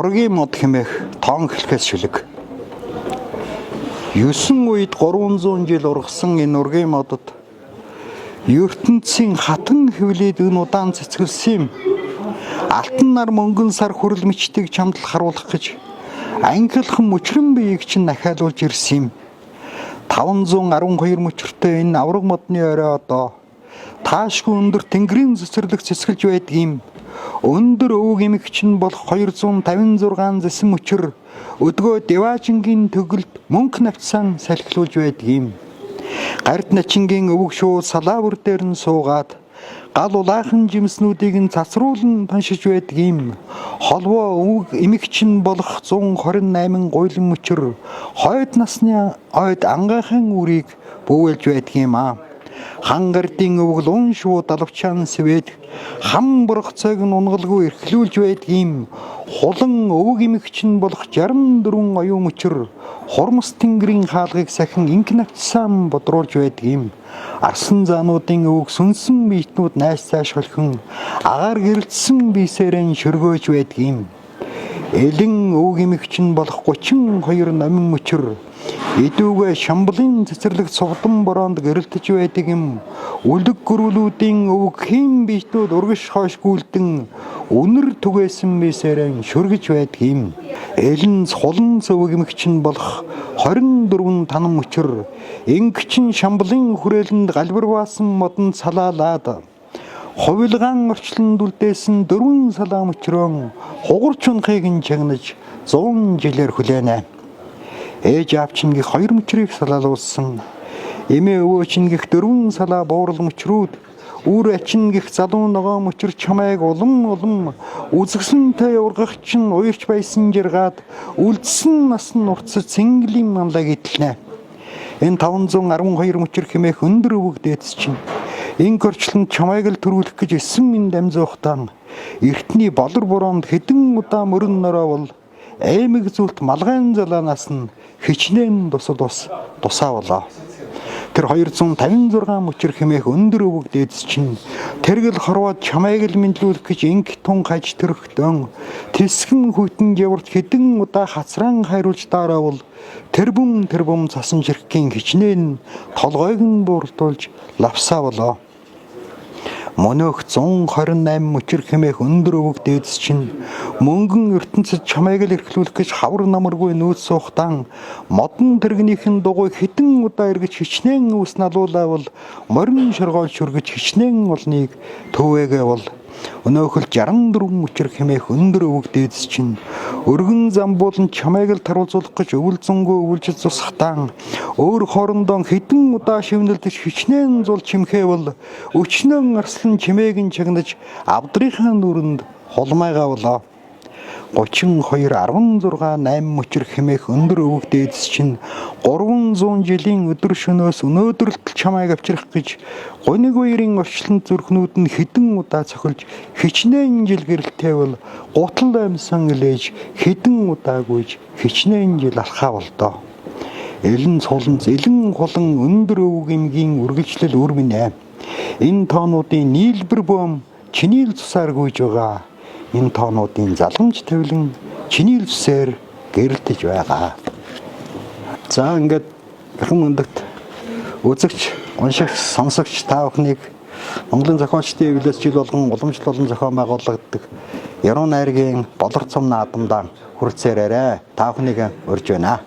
Ургийн мод хэмээх тоон хэлхээс шүлэг. 9 үед 300 жил ургасан энэ ургийн модод ертөнцийн хатан хөвлөд үн удаан цэцгэлсэн юм. Алтан нар мөнгөн сар хүрэл мчдийг чамд л харуулах гэж ангилхан мөчрөн биеийг чинь нахиалуулж ирсэн юм. 512 мөчөртэй энэ авраг модны орой одоо таашгүй өндөр тэнгэрийн цэцэрлэг цэцгэлж байдаг юм. Өндөр өвөг эмэгч нь болох 256 зэсэн мөчөр өдгөө Деважингийн төгөлд мөнх навцсан салхилуулж байдаг юм. Гард начингийн өвөг шуу салаа бүр дээр нь суугаад гал улаахан жимснүүдийг нь цацруулан тоншиж байдаг юм. Холвоо өвөг эмэгч нь болох 128 гуйлан мөчөр хойд насны ойд ангайхан үрийг бүүвэлж байдаг юм аа. Хан гардын өвөг лун шуу далавчаан сэвэд хам боргоцойг нь унгалгүй эрхлүүлж байдаг юм. Хулан өвөг эмэгч нь болох 64 оюун мөчөр хурмс тэнгэрийн хаалгыг сахин инх навцсан бодруулж байдаг юм. Арсан заануудын өвөг сүнсэн биетнүүд найс цааш холхон агаар гэрэлтсэн биесээрэн шөргөөж байдаг юм. Элэн өвөг эмэгч нь болох 32 номин мөчөр идүүгээ шамблын цэцэрлэг цувдан бороонд гэрэлтэж байдаг юм. Үлэг гөрүүлүүдийн өвөг хийн биетнүүд урагш хойш гүйлдэн үнэр түгээсэн биесээрэн шүргэж байдаг юм. Элэн сулан цөвөг эмэгч нь болох 24 танан мөчөр ингэчин шамблын хүрээлэнд галбирваасан модон салаалаад хувилгаан орчлонд үлдээсэн дөрвөн салаа мөчрөн хугарч унахыг нь чагнаж 100 жилээр хүлээнэ. Ээж аав чинь гих хоёр мөчрийг салаалуулсан. Эмээ өвөө чинь гих дөрвөн салаа буурал мөчрүүд үр ачин гих залуу ногоо мөчр чамайг улам улам үзэсгэлэнтэй ургах чинь уярч байсан жаргаад үлдсэн нас нь уртсаж цэнглийн манлайг идэлнэ. Энэ 512 мөчр хэмээх өндөр өвөг дээдс чинь инг орчлонд чамайг л төрүүлэх гэж 9 минь дамзуухтан эртний болор бороонд хэдэн удаа мөрөн нороовол аймаг зүлт малгайн залаанаас нь хичнээн тусал ус тусаа болоо. Тэр 256 мөчр хэмээх өндөр өвөг дээдс чинь тэргэл хорвоод чамайг л мэдлүүлэх гэж инг тун хаж төрхтөн тэсгэн хүйтэн жаварт хэдэн удаа хацраан хайруулж дараавал тэрбум тэрбум цасан чирхгийн хичнээн толгойг нь бууртуулж лавсаа болоо. Мөнөөх 128 мөчр хэмээх өндөр өвөг дээдс чинь мөнгөн ертөнцид чамайг л эрхлүүлэх гэж хавар намаргүй нүүц суухтан модон тэрэгнийхэн дугуй хэдэн удаа эргэж хичнээн ус налуулаавал морин шоргоол шүргэж хичнээн олныг төвөөгээ бол өнөөхөл 64 мөчр хэмээх өндөр өвөг дээдс чинь өргөн замбуулан чамайг л таруулзуулах гэж өвөл зөнгөө өвлжиж зусахтан өөр хоорондоо хэдэн удаа шивнэлдэж хичнээн зул чимхээвэл өчнөн арслан чимээг нь чагнаж авдрынхаа нүрэнд хулмайгаа болоо. 32 16 8 мөчр хэмээх өндөр өвөг дээдс чинь 300 жилийн өдөр шөнөөс өнөөдрөлтөл чамайг авчрах гэж гуниг үерийн орчлон зүрхнүүд нь хэдэн удаа цохилж хичнээн жил гэрэлтэй бол гутал амьсан илээж хэдэн удаа гүйж хичнээн жил алхаа болдоо. Элэн суланц элэн хулан өндөр өвөг эмгийн үргэлжлэл үр минь ээ. Энэ тоонуудын нийлбэр бөөм чиний л цусаар гүйж байгаа. Энэ тоонуудын залгамж тавилан чиний л зүсээр гэрэлтэж байгаа. За ингээд эрхэм мөндөгт үзэгч, уншигч, сонсогч та бүхнийг Монголын зохиолчдын хэвлэлээс жил болгон уламжлал болон зохион байгуулагддаг Яруу найргийн Болор цом наадамдаа хүрэлцээрээрэй. Та бүхнийг урьж байна.